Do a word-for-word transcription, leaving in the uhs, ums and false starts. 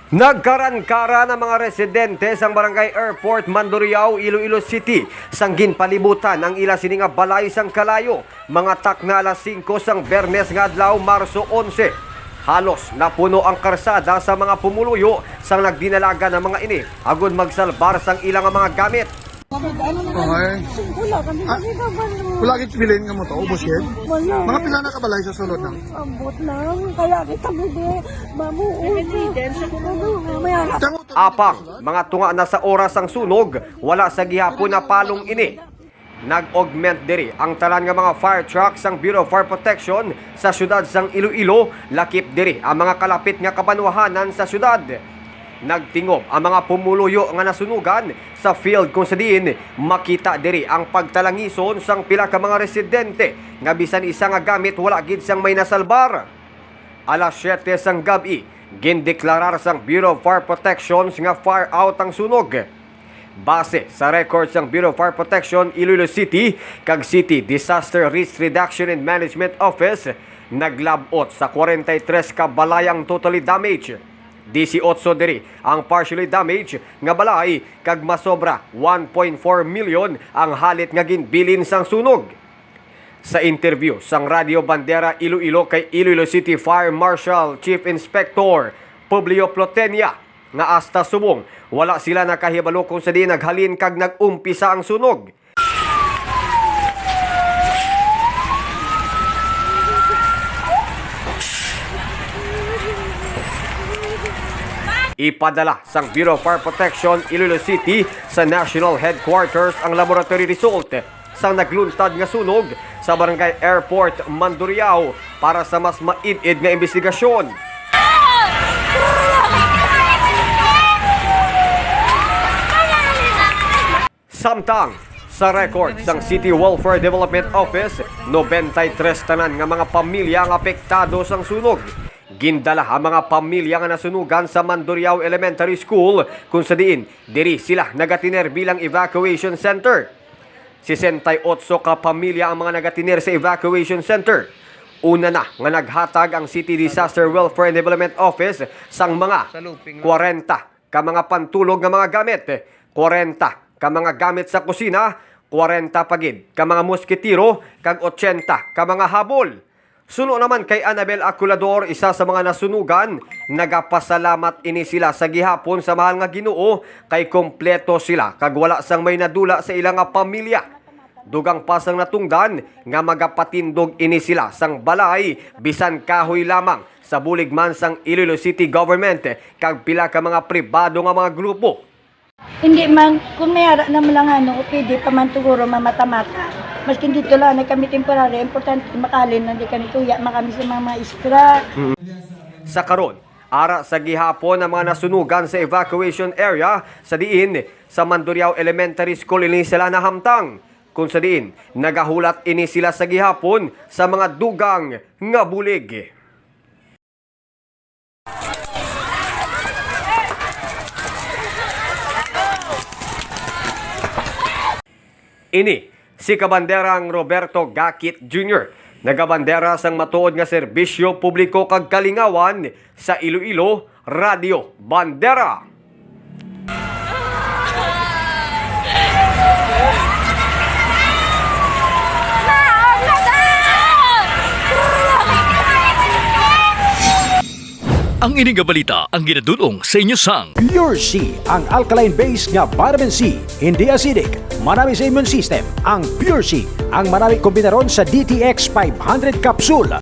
Nagkaran-karan ang mga residente sang Barangay Airport, Mandurriao, Iloilo City, sang ginpalibutan ang ila sini nga balay sang kalayo, mga takna alas singko sang Biyernes nga adlaw, Marso onse. Halos napuno ang karsada sa mga pumuluyo sang nagdinalagan ang mga ini agud magsalbar sang ila nga mga gamit. Okay. Wala kami Ah, nagkakabalo. Wala gid bilin nga mo to, ubos gid? Wala. Mga pila na kabalay sa sulod na? Ambot lang. Kaya kita mo di mamuo. Ano, may anak. Apang, mga tunga na sa oras ang sunog, wala sa gihapon napalong ini. Nag-augment diri ang tanan nga mga fire truck sang Bureau of Fire Protection sa siyudad sang Iloilo, lakip diri ang mga kalapit nga kabanwahanan sa siyudad. Nagtingob ang mga pumuluyo nga nasunugan sa field, kung sa diin makita diri ang pagtalangison sang pila ka mga residente nga bisan isa nga gamit wala gid sang may nasalbar. Alas siyete sang gab-i, gindeklarar sang Bureau of Fire Protection nga fire out ang sunog. Base sa record sang Bureau of Fire Protection Iloilo City kag City Disaster Risk Reduction and Management Office, naglab-ot sa kwarenta y tres ka balay ang totally damaged. Disiotso diri ang partially damaged nga balay kag masobra one point four million ang halit nga ginbilin sang sunog. Sa interview sang Radyo Bandera Iloilo kay Iloilo City Fire Marshal Chief Inspector Publio Plotenia, nga hasta subong wala sila nakahibalo kung sa diin naghalin kag nag-umpisa ang sunog. Ipadala sang Bureau of Fire Protection Iloilo City sa National Headquarters ang laboratory result sang nagluntad nga sunog sa Barangay Airport, Mandurriao para sa mas maid-id nga imbestigasyon. Samtang sa record sang City Welfare Development Office, nobenta y tres tanan nga mga pamilya ang apektado sang sunog. Gindala ang mga pamilya nga nasunugan sa Mandurriao Elementary School, kung sa diin diri sila nagatiner bilang evacuation center. Sesenta y otso ka pamilya ang mga nagatiner sa evacuation center. Una na nga naghatag ang City Disaster Welfare and Development Office sang mga kwarenta ka mga pantulog nga mga gamit, kwarenta ka mga gamit sa kusina, kwarenta pa gid ka mga moskitero, kag otsenta ka mga habol. Suno naman kay Annabel Aculador, isa sa mga nasunugan, nagapasalamat ini sila sa gihapon sa mahal nga Ginoo kay kompleto sila kag wala sang may nadula sa ila nga pamilya. Dugang pa sang natungdan nga magapatindog ini sila sang balay bisan kahoy lamang sa bulig man sang Iloilo City Government kag pila ka mga pribado nga mga grupo. Hindi man, kung may ara naman lang ano, o pwede pa man siguro mamata-mata. Maskin dito lang na kami temporary, importante makalin lang di kami kuya, makami sa mga maestra. Sa karon, ara sa gihapon ang mga nasunugan sa evacuation area sa diin sa Mandurriao Elementary School ini sila nahamtang, kung sa diin nagahulat ini sila sa gihapon sa mga dugang nga bulig. Ini si Kabanderang Roberto Gakit Junior, nagabandera sang matuod nga serbisyo publiko kag kalingawan sa Iloilo, Radyo Bandera. Ang ini nga balita ang ginadul-ong sa inyo sang Pure C, ang alkaline base nga vitamin C, hindi acidic, manami sa immune system. Ang Pure C, ang manami kombinaron sa D T X five hundred capsule.